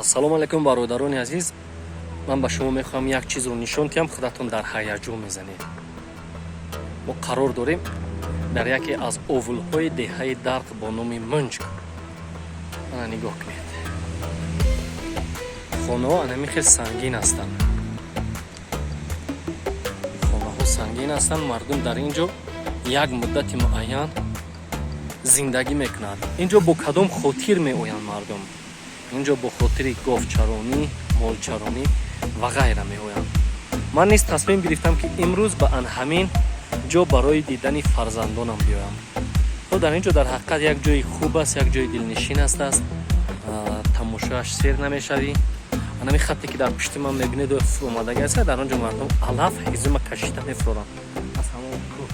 Салому алайкум, бародарони азиз. Ман ба шумо мехоҳам як чизро нишон диҳам, худатон дар ҳаяҷон мезанед. Мо қарор дорем дар яке аз овулҳои деҳаи Дарқ бо номи Мунҷ. Ана, нигоҳ кунед, хонаҳо анами хел сангин ҳастанд, хонаҳо сангин ҳастанд. Мардум дар ин ҷо як муддати муайян зиндагӣ мекунанд. Ин ҷо бо кадом хотир меоянд мардум? Ин ҷо бо хотири говчаронӣ, молчаронӣ ва ғайра меоянд. Ман низ тасмим гирифтам, ки имрӯз ба ан ҳамин ҷо барои дидани фарзандонам биёям. То дар ин ҷо дар ҳақиқат як ҷои хуб аст, як ҷои дилнишин аст, тамошоаш сер намешавӣ. Анами хатте, ки дар пушти ман мебинед, омадаги аст, дар он ҷо мардум алаф, ҳезума кашида мефуроранд аз ҳамон кӯҳ.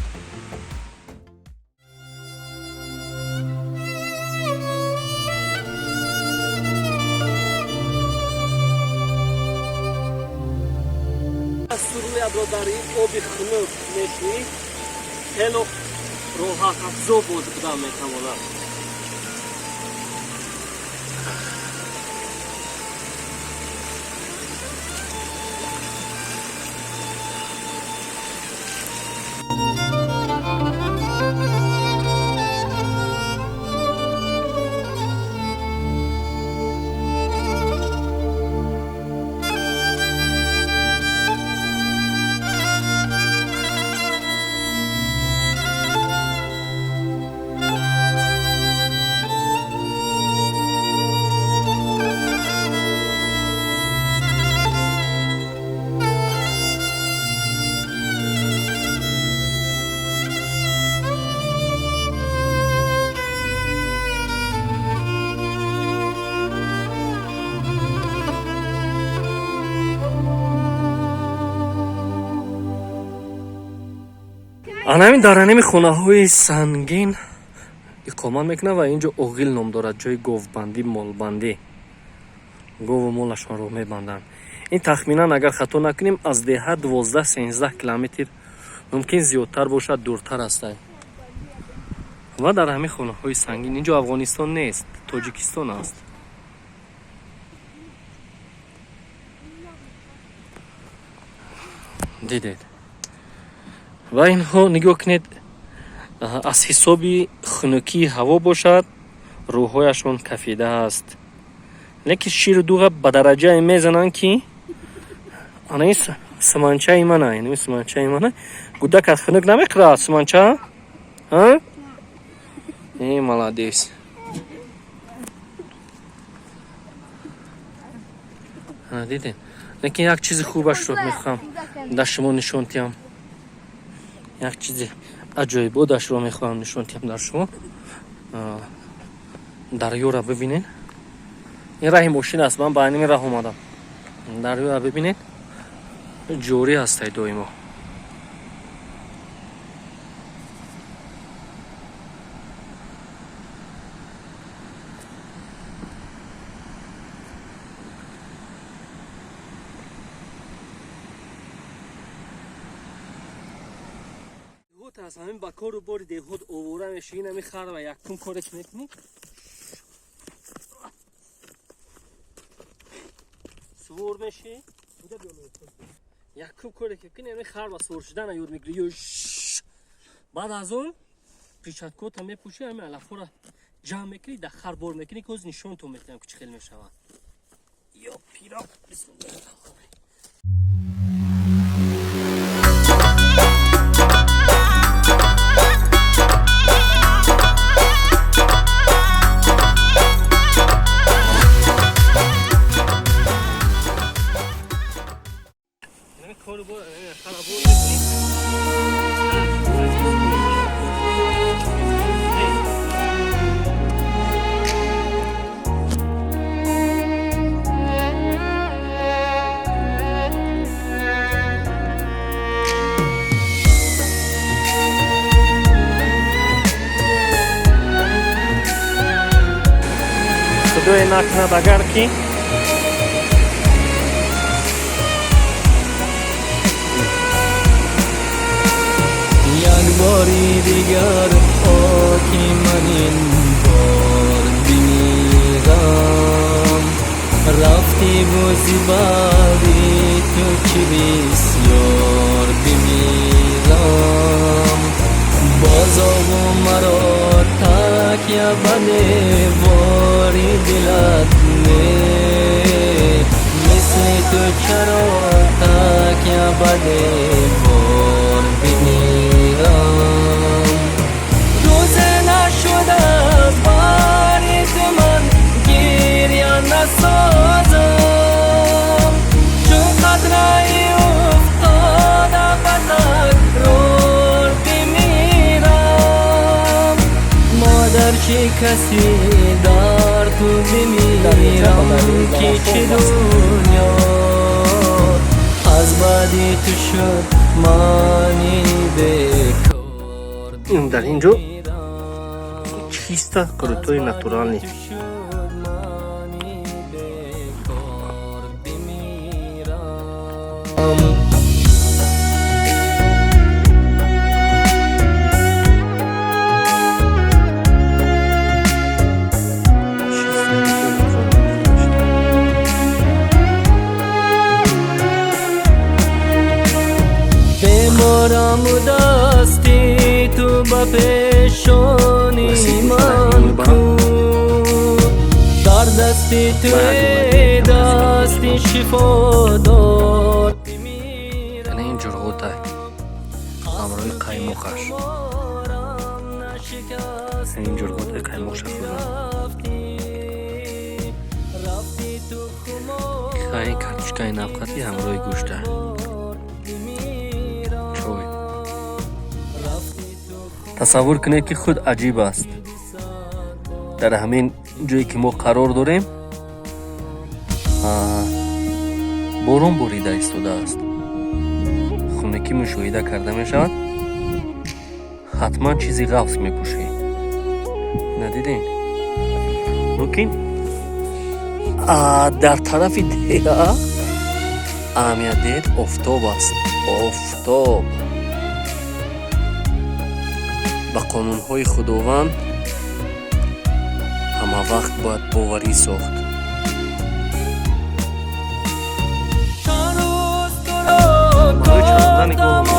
Суруятро дар ин оби хунук мешӯӣ, хело роҳатафзо боз будан метавонад. Анамин дар анами хонаҳои сангин иқомат мекунад ва инҷо оғил ном дорад, ҷои говбандӣ, молбандӣ, гову молашонро мебанданд. Ин тахминан, агар хато накунем, аз деҳа 12-13 километр, мумкин зиёдтар бошад, дуртар астай. Ва дар ҳамин хонаҳои сангин, инҷо Афғонистон нест, Тоҷикистон аст. Дидед? Ва инҳо, нигоҳ кунед, аз ҳисоби хунукии ҳаво бошад, рӯҳҳояшон кафида аст, лекин ширу дуға ба дараҷае мезананд, ки ана ин суманчаи мана, ин суманчаи мана, гудакат хунук намехӯрад суманча? Э, молодец. Дидем, лекин як чизи хубашро мехоҳам дар шумо нишон диҳам, як чизи аҷоибодашро мехоҳам нишон диҳам дар шумо. Дарёра бибинед. Ин раҳи мошин аст, ман ба ҳамин раҳ омадам. Дарёра бибинед, ҷорӣ ҳастай доимо. Аз ҳамин ба кору бори деҳот овора мешӣ, ин ҳамин хар ва якум коре ки мекунӣ, сувор мешӣ, якум коре ки кунӣ, ҳамин хар ва сувор шудана ёд мегирӣ. Ё баъд аз он перчаткота мепӯшӣ, ҳамин алафҳоро ҷамъ мекунӣ, дар хар бор мекунӣ, ки ҳоз нишонтон метиҳам, ки чӣ хел мешавад. Ё пиро, бисмиллоҳи. Кору бор хара бор мекунӣ. Худое накунад, агар ки Як бори дигар, о ки ман ин бор бимирам. Рафтӣ бузи баъди ту чӣ бисёр бимирам. Бозову маро такя ба девори дилат не, мисли ту чаро такя ба девор бимирам. Рӯзе нашуд аз бари ту ман гиря насозам, чун қатраи уфтода ба такрор бимирам. Модар, чӣ каси дар ту бимирам, ки чӣ дунё аз баъди ту шуд мани бекор. Дар ин ҷо чисто крутой натуральный. Шуд мани бекор бимирам. Чисто крутой натуральный. Бемораму дасти ту ба пешони Насиб ман бошад, ку, дар дасти ту Ман дасти шифодор. Яъне ин ҷурғота ҳамроҳи қаймоқаш, ин ҷурғота қаймоқша хӯрдам. Ин картошкаи навқати ҳамроҳи гӯшта, чой. Тасаввур кунед, ки худ аҷиб аст. Дар ҳамин ҷое ки мо қарор дорем, борон борида истодааст, хунукӣ мушоҳида карда мешавад. Ҳатман чизи ғафз мепӯшӣ. Надидем, лекин дар тарафи деҳа аҳамият диҳед, офтоб аст, офтоб. Ба қонунҳои Худованд ҳама вақт бояд боварӣ сохт. Чанд рӯз туро Барои чарондани гов.